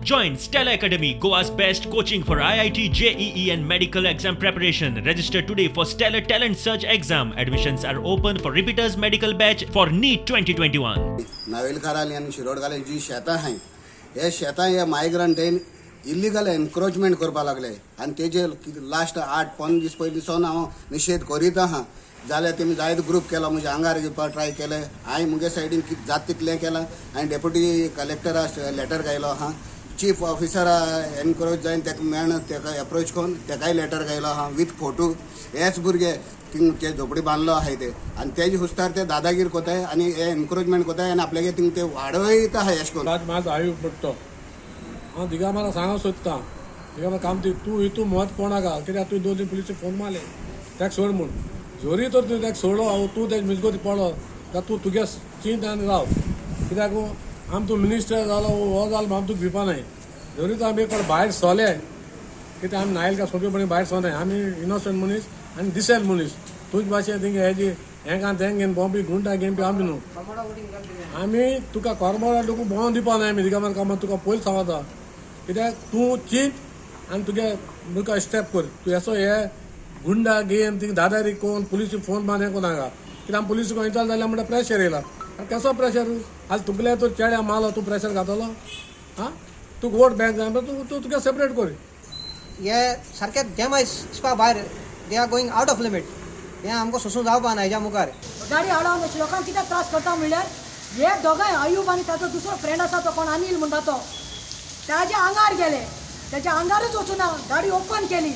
Join Stellar Academy, Goa's best coaching for IIT, JEE and medical exam preparation. Register today for Stellar Talent Search exam. Admissions are open for repeaters medical batch for NEET 2021. नावेलकारांनी आनी शिरोडकारांनी जी शेतां आहाय, हे शेतां हे मायग्रंटेन illegal encroachment करपाक लागले आनी तेजेर लास्ट 8-15 दीस पयलीं सावन हांव निशेध करीत आहा. जाल्यार तेमी जायत ग्रूप केलो, म्हज्या आंगार घेवपाक ट्राय केले. हांवें मुगे सायडीन कितें जाता तितलें केलां. हांवें डेप्युटी कलेक्टरा लेटर घायलो आहा. चीफ ऑफिसरा एनक्रोच जावन तेका मेळन तेका एप्रोच करून तेकाय लेटर घायलो आहा विथ फोटो. हेच भुरगे थिंग ते झोपडी बांदलो आहाय ते आनी तेजे हुस्तार ते दादागीर कोताय आनी हे एनक्रोचमेंट कोताय आनी आपल्यागे थिंग ते वाडयता आहाय अशें करून. राज माझो आयु पडटो. हांव दिगंबरा सांगूंक सोदता, दिगंबर कामती, तूं हितू म्हत्व कोणाक, कित्याक तुवें 2 दीस पुलिसे फोन मारले ताका सोड म्हूण. जरी तर तुवें ताका सोडलो, हांव तूं तेज मिजगोती पडलो जाल्यार तूं तुगे चिंत आनी राव, कित्याक आम तूं मिनिस्टर जालो, हो जालो, आम तुका भिवपा नाय. जरी तर आमी एक फावट भायर सोले, कित्याक आमी नायल काय सोंपेपणी भायर सोनाय. आमी इनोसंट मनीस आनी डिसेंट मनीस. तुज भाशेन थिंगा हेजी हेंका तेंग घेवन भोंवपी, गुंडा घेवन आमी न्हू. आमी तुका कोरमोरा लोक भोंवन दिवपा नाय आमी. दिगंबर कामत, तुका पयलीं सांगता, कित्याक तूं चिंत आनी तुगे मुखार स्टेप कर. तूं असो हे गुंडा घेवन थिंग दादागिरी कोन पुलीस फोन मार हें कोनाका, कित्याक आमी पुलीस खंय चल जाल्यार म्हणटा प्रेशर येयला. आनी कसो प्रेशर? आज तुगले तर चेड्या मारलो, तूं प्रेशर घातलो. आं, तुका वोट बँक जाय म्हणटा, तूं तूं तुगे सेपरेट कर. हे सारके डॅमेज हिसपा भायर, they are going out of limit. हें आमकां सोंसूं जावपा ना हेज्या मुखार. गाडी आडावन अशे लोकांक कित्याक त्रास करता म्हणल्यार, हे दोगांय आयूब आनी ताचो दुसरो फ्रेंड आसा, तो कोण अनिल म्हणटा तो, ताज्या आंगार गेले. तेच्या आंगारूच वचूना, गाडी ओपन केली.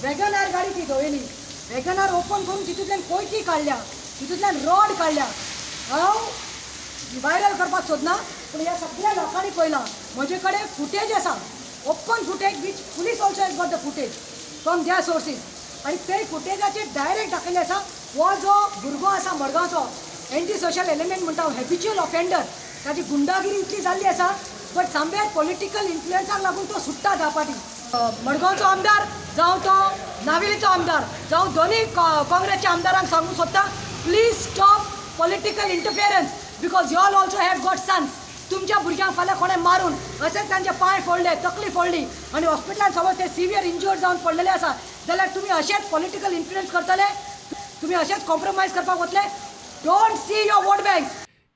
वेगनार गाडी ती धोयली. वेगनार ओपन करून तितूंतल्यान कोयती काडल्या, तितूंतल्यान रॉड काडल्या. हांव व्हायरल करपाक सोदना, पूण ह्या सगळ्या लोकांनी पळयलां. म्हजे कडेन फुटेज आसा, open footage, which police also has got the footage from their sources. आनी ते फुटेजाचेर डायरेक्ट दाखयल्लें आसा, हो जो भुरगो आसा मडगांवचो, एंटी सोशल एलिमेंट म्हणटा, हॅबिच्युअल ऑफेंडर, ताची गुंडागिरी इतली जाल्ली आसा, बट समवेअर पॉलिटिकल इन्फ्लुएन्साक लागून तो सुट्टा धा पाटी. मडगांवचो आमदार जावं तो नावेलीचो आमदार जावं, दोनूय काँग्रेसच्या आमदारांक सांगूंक सोदता, please stop political interference, because you all also have got sons. तुमच्या भुरग्यांक फाल्यां कोणें मारून अशेंच तांचे पांय फोडले, तकली फोडली आनी हॉस्पिटलान समज ते सिवियर इंज्युअर्ड जावन पडलेले आसा जाल्यार तुमी अशेंच पॉलिटिकल इन्फ्लुएन्स करतले? तुमी अशेंच कॉम्प्रोमायज करपाक वतले? Don't see your vote bank.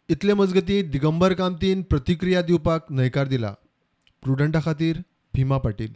इतले मजगती दिगंबर कामतीन प्रतिक्रिया दिवपाक न्हयकार दिला. प्रुडंटा खातीर भीमा पाटील.